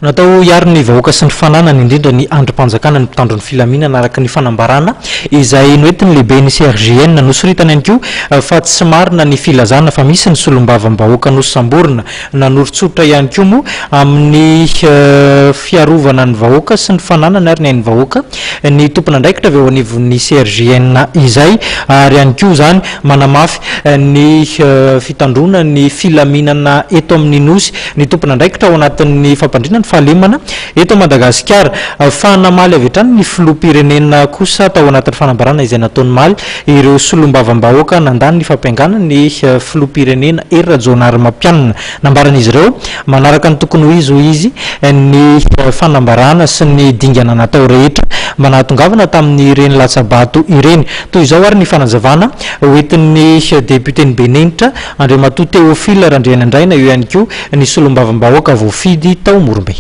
Natao hiaro ny vahoaka sy ny fananany, indrindra ny andrim-panjakana ny mpitandro ny filaminana, araka ny fanambarana izay noentin'ny lehiben'ny CRGN. Nosoritany ihany koa fa tsy marina ny filazana fa misy ny solombavambahoaka nosamborina. Nanoritsoritra ihany koa moa amin'ny fiarovana ny vahoaka sy ny fananany ary ny ain'ny vahoaka ny tompon'andraikitra avy eo anivon'ny CRGN izay ary ihany koa izany manamafy ny fitandroana ny filaminana eto amin'ny Nosy ny tompon'andraikitra ao anatin'ny fampandriana ny fahalemana eto Madagasikara. Fa namaly avy hatrany ny filoham-pirenena kosa tao anatin'ny fanambarana izay nataony omaly ireo solombavambahoaka nandany ny fampiangana ny filoham-pirenena Hery Rajaonarimampianina. Nambaran'izy ireo manaraka ny tokony ho izy hoy izy ny fanambarana sy ny dingana natao rehetra mba nahatongavana tamin'ireny latsa-bato ireny. Toy izao ary ny fanazavana hoentin'ny depioten'i Benenitra, Andriamatoa Théophile Randrianandraina, eo ihany koa ny solombavambahoaka voafidy tao Morombe.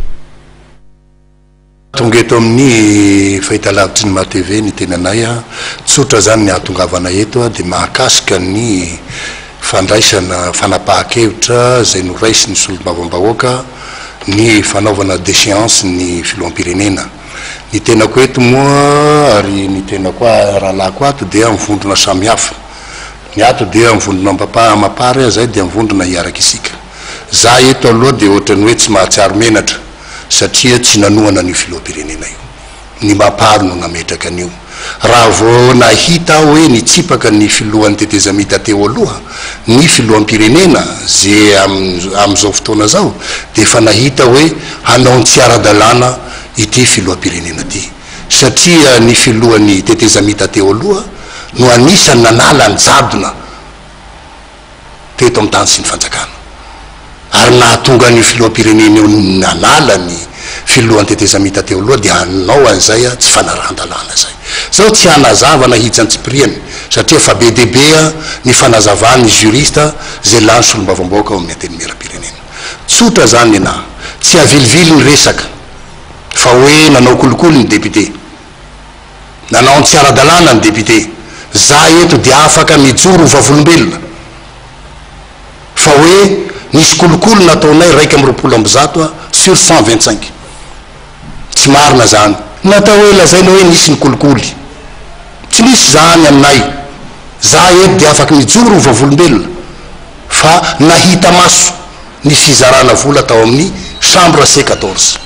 Tonga eto amin'ny fahitalavitry ny MATV ny tenanay. Tsotra izany ny hahatongavana eto dia mahakasika ny fandraisana fanapahan-kevitra izay noraisin'ny solombavambahoaka ny fanaovana déchéance ny filoham-pirenena. Ny tenako eto moa ary ny tenako rahalahiko ato dia mivondrona samihafa. Ny ato dia mivondrona Mapar zay dia mivondrona hiaraka isika. Za eto aloha dia ohatran'ny hoe tsy mahatsiaro menatra satria tsy nanohana an'io filoham-pirenena io. Ny Mapar no nametraka an'io. Raha vao nahita aho hoe nitsipaka ny filohan'ny tetezamita teo aloha ny filoham-pirenena ze amin'izao fotoana zao dia efa nahita hoe hanao ny tsy ara-dalàna ity filoham-pirenena ity satria ny filohan'ny tetezamita teo aloha no anisan'ny nanala ny jadona teto amin'ny tany sy ny fanjakana ary nahatonga an'io filoham-pirenena io nanala ny filohan'ny tetezamita teo aloha dia hanao an'izay tsy fanarahan-dalàna izay. Zaho tsy hanazava na hiditra antsipiriany satria efa be dia be ny fanazavan'ny juriste izay lany solombavambahoaka ao amin'ny antenimieram-pirenena. Tsotra zany nenah, tsy avilivily ny resaka fa hoe nanao kolikoly ny député. Nanao ny tsy ara-dalàna ny député. Za eto dia afaka mijoro ho vavolombelona fa hoe nisy kolikoly nataonay 121 sur 125. Tsy marina zany. Natao hoe lazaina hoe nisy ny kolikoly. Tsy nisy zany aminay. Za eto dia afaky mijoro ho vavolombelona fa nahita maso ny fizarana vola tao amin'ny chambre C 14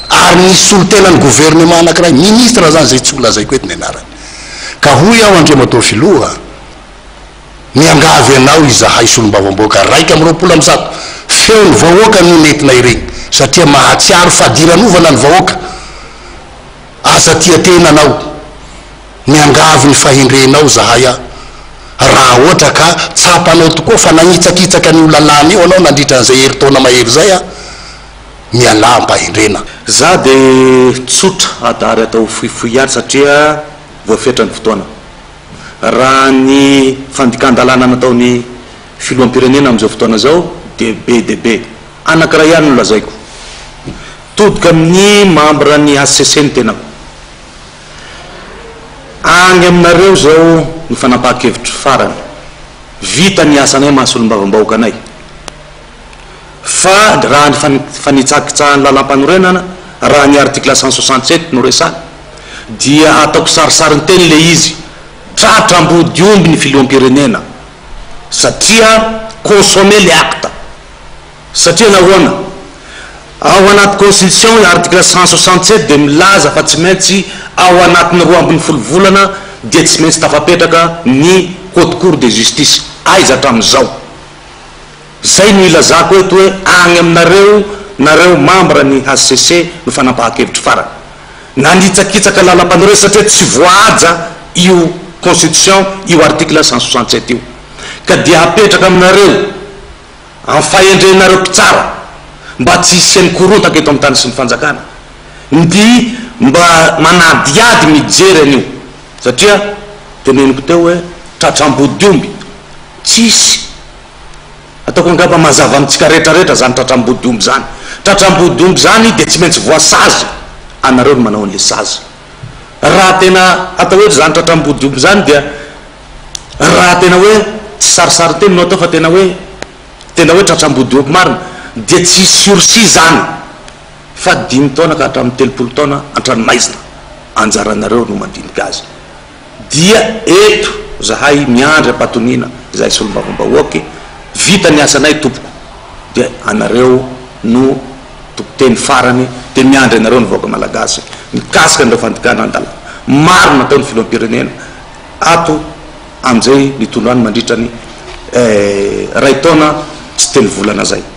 ary nisy solontenan'ny gouvernement anakiray, ministre zany zay tsy ho lazaiko eto ny anarany. Ka hoy aho Andriamatoa Filoha, miangavy anao izahay solombavambahoaka 121, feon'ny vahoaka no nentina ireny satria mahatsiaro fadiranovana ny vahoaka, aza tia tena anao. Miangavy ny fahendrenao zahay a! Raha ohatra ka tsapanao tokoa fa nagnitsakitsaka an'io lalàna io anao nandritra an'izay herintaona mahery izay a! Mialà am-pahendrena. Za de tsotra adary atao fohifohy ihany satria voafetra ny fotoana. Raha ny fandikan-dalàna nataon'ny filoham-pirenena amin'izao fotoana izao dia be dia be. Anankiray ihany no lazaiko. Todika amin'ny membre ny HCC ny tenako. Any aminareo izao ny fanapahan-kevitro farany. Vita ny asanay maha solombavambahoaka anay. Fa raha ny fanitsakitsahan'ny lalampanorenana, raha ny article 167 no resahina, dia ataoko sarisarin-teny ilay izy, tratra ambodiomby ny filoham-pirenena satria consommer le acte. Satria nahoana? Ao anaty constitution article 167 dia milaza fa tsy maintsy ao anatin'ny 12 volana dia tsy maintsy tafapetraka ny haute cour de justice. Aiza hatramin'izao? Zay no ilazako eto hoe agny aminareo nareo membre ny HCC no fanampahan-kevitry farany. Nanitsakitsaka lalampanorenana satria tsy voahaja io constitution io article 167 io. Ka dia apetraka aminareo Amin'ny fahendrenareo mpitsara mba tsy hisian'ny korontaka eto amin'ny tany sy ny fanjakana ndy mba manadihady mijery an'io satria teneniko teo hoe tratra ambodiomby tsisy ataoko angamba mazava amintsika rehetra rehetra zany tratra ambodiomby zany tratra ambodiomby zany dia tsy maintsy voasazy anareo no manao an'le sazy raha tena atao hoe zany tratra ambodiomby zany dia Raha tena hoe tsy sarisarin-teny no atao fa tena hoe tena hoe tratra ambodiomby marina dia tsy hisy sursis zany fa. Fa dimy taona ka hatramin'ny 30 taona an-tranomaizina. Anjaranareo no mandinika azy. Dia eto zahay miandry am-patoniana izahay solombavambahoake, vita ny asanay tompoko dia anareo no tompon-teny farany dia miandry anareo ny vahoaka malagasy mikasika an'ireo fandikana an-dalàna maro nataon'ny filoham-pirenena ato amin'izay nitondrany mandritra ny iray taona sy telo volana zay.